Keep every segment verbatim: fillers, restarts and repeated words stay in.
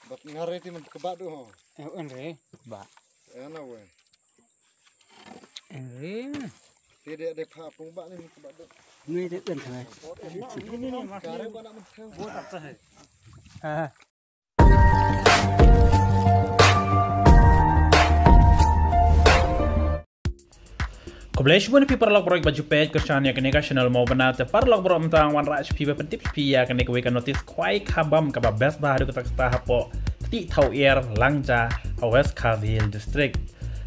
Bad nga re ti man kaba do ho. Eh, en re. Ba. En a wen. En re. Ti de de pha pung ba ni kaba do. Ni de en thai. Ka re ba na man thai. Ha. Khublei shibun phi paralok baroh ba ju peit kyrshan ïa kane ka channel mo bana te paralok baroh mynta ngan wanrah sha phi ba pyntip sha phi ïa kane kawei ka notice khwai khabam kaba best bha haduh katta katta hapoh Kti Thaw Ier Langja ha West Khasi Hills District.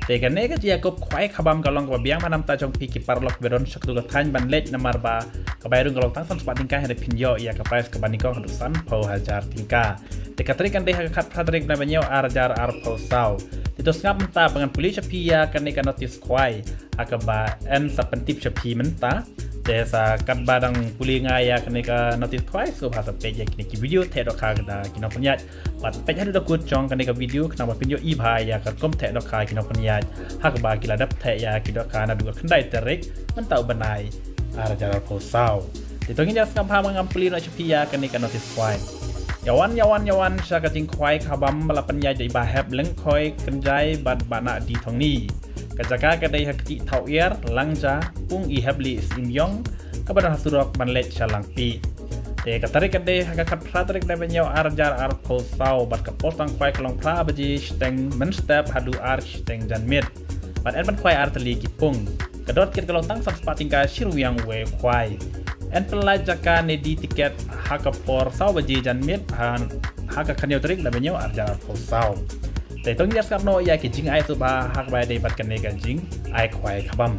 Te kane ka jingïakup khwai khabam ka long kaba biang bha namar jong phi ki paralok ba don sha katu ka thaiñ ban leit namar ba ka bai rung ka long tang san spah tyngka hynrei phin ïoh ïa ka prize kaba nyngkong haduh sanphew hajar tyngka. Te ka tarik kan dei ha ka khatphra tarik bnai ba hynñiew ar hajar arphew saw. Te to sngap mynta ba ngan pule sha phi ïa kane ka notice khwai ha kaba yn sa pyntip sha phi mynta. Te sa katba dang pule nga ïa kane ka notice khwai sngewbha sa peit ïa kine ki video theh dohkha da ki nongpynïaid. Bad peit haduh da kut jong kane ka video khnang ba phin ïohi bha ïa ka rukom theh dohkha ki nongpynïaid ha kaba ki la dep theh ïa ki dohkha naduh ka khyndai tarik mynta u bnai ar hajar arphew saw. Te to ngin ïa sngap bha ba ngan pule noh sha phi ïa kane ka notice khwai. Ïa wan ïa wan ïa wan sha ka jingkhwai khabam ba la pynïaid da i Bah Hep Lyngkhoi Kynjai bad Bah Nahdi Thongni. Ka jaka ka dei ha Kti Thaw Ier Langja, Pung i Hepli Syiem Ïong, kaba don ha surok ban leit sha Langpih. Te ka tarik ka dei ha ka khatphra tarik bnai ba hynñiew ar hajar arphew saw bad ka por tang khwai ka long phra baje shiteng mynstep haduh ar shiteng janmiet. Bad yn pynkhwai ar tylli ki pung. Ka dor tiket ka long tang san spah tyngka shi ryngwiang uwei u khwai. Yn pynlait jaka ne die tiket ha ka por saw baje janmiet ha, ha ka khathynñiew tarik bnai ba hynñiew ar hajar arphew saw. Te to ngin ïa sngap noh ïa ki jingai sngewbha ha kaba ïadei bad kane ka jingai khwai khabam.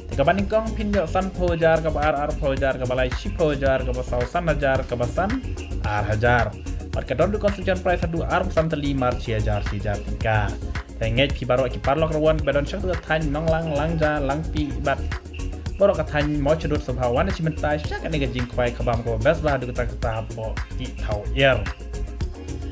Te kaba nyngkong phin ïoh sanphew hajar, kaba ar arphew hajar, kaba lai shiphew hajar, kaba saw san hajar, kaba san ar hajar. Bad ka don ruh consolation prize haduh arphew san tylli mar shi hajar shi hajar tyngka. Te ngeit phi baroh ki paralok rawan ba don sha katu ka thaiñ Nonglang, Langja, Langpih bad baroh ka thaiñ Mawshadut sngewbha wan na shi mynta sha kane ka jingkhwai khabam kaba best bha haduh katta katta hapoh Kti Thaw Ier.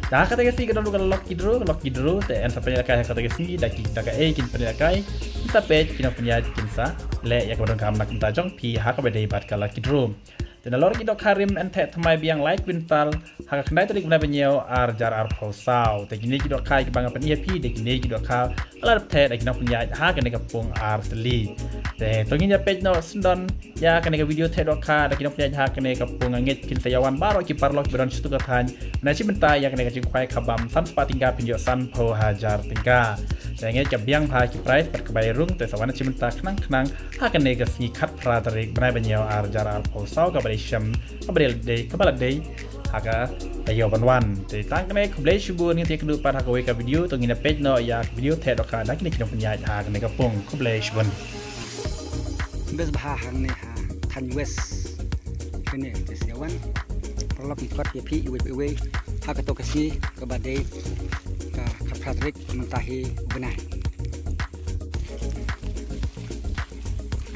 Te ha kata ka sngi ka don ruh ka lucky draw, ka lucky draw te yn sa pynïaid kai ha kata ka sngi da ki, da kaei kin pynïaid kai. Sa peit ki nongpynïaid kin sa leh ïa kaba donkam na ka bynta jong phi ha kaba ïadei bad ka lucky draw. Te nalor ki dohkha rim yn theh thymmai biang lai kwintal ha ka khyndai tarik bnai ba hynñiew ar hajar arphew saw. Te kine ki dohkha kiba nga pyni ïa phi dei kine ki dohkha ba la dep theh da ki nongpynïaid ha kane ka pung ar tylli. Te to ngin ïa peit noh syndon ïa kane ka video theh dohkha da ki nongpynïaid ha kane ka pung. Nga ngeit phin sa ïa wan baroh ki paralok ba don sha katu ka thaiñ. Na shi mynta ïa kane ka jingkhwai khabam san spah tyngka phin ïoh sanphew hajar tyngka. Te nga ngeit ka biang bha ki prize bad ka bai rung te sa wan na shi mynta khnang khnang ha kane ka sngi khatphra tarik bnai ba hynñiew ar hajar arphew saw kaba dei shem kaba dei, kaba la dei ha ka taïew ban wan. Te tang kane khublei shibun, ngin sa ïakynduh pat ha kawei ka video, to ngin ïa peit noh ïa ka video theh dohkha da kine ki nongpynïaid ha kane ka pung. Khublei shibun. Best bha hangne ha thaiñ West. Kane te sa ïa wan. Paralok ngi khot ïa phi iwei pa iwei ha kato ka sngi kaba dei ka khatphra tarik mynta hi u bnai.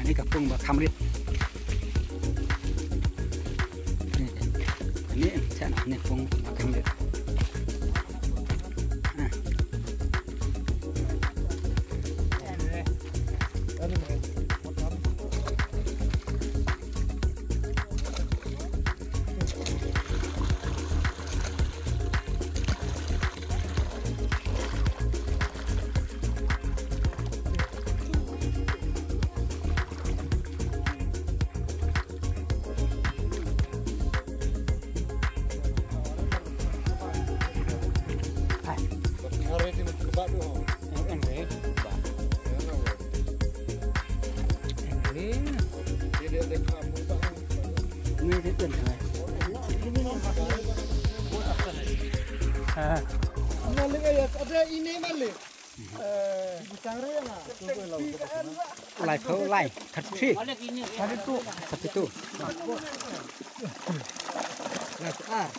Ani ka pung ba kham rit. Ani, ani, ani pung ba kham rit. Ah. Lai phew lai, thirty-three. Thirty-two. Thirty-two. Lai phew ar.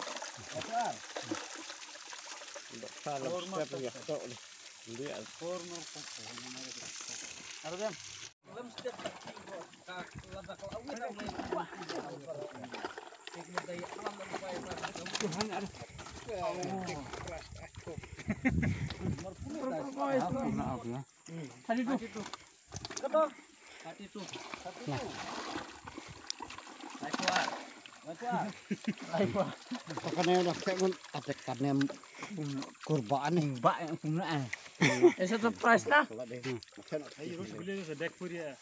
Kurban ni. Ba, pung na, eh. Esa surprise na. Hey, rosgulle sa dek puri, eh.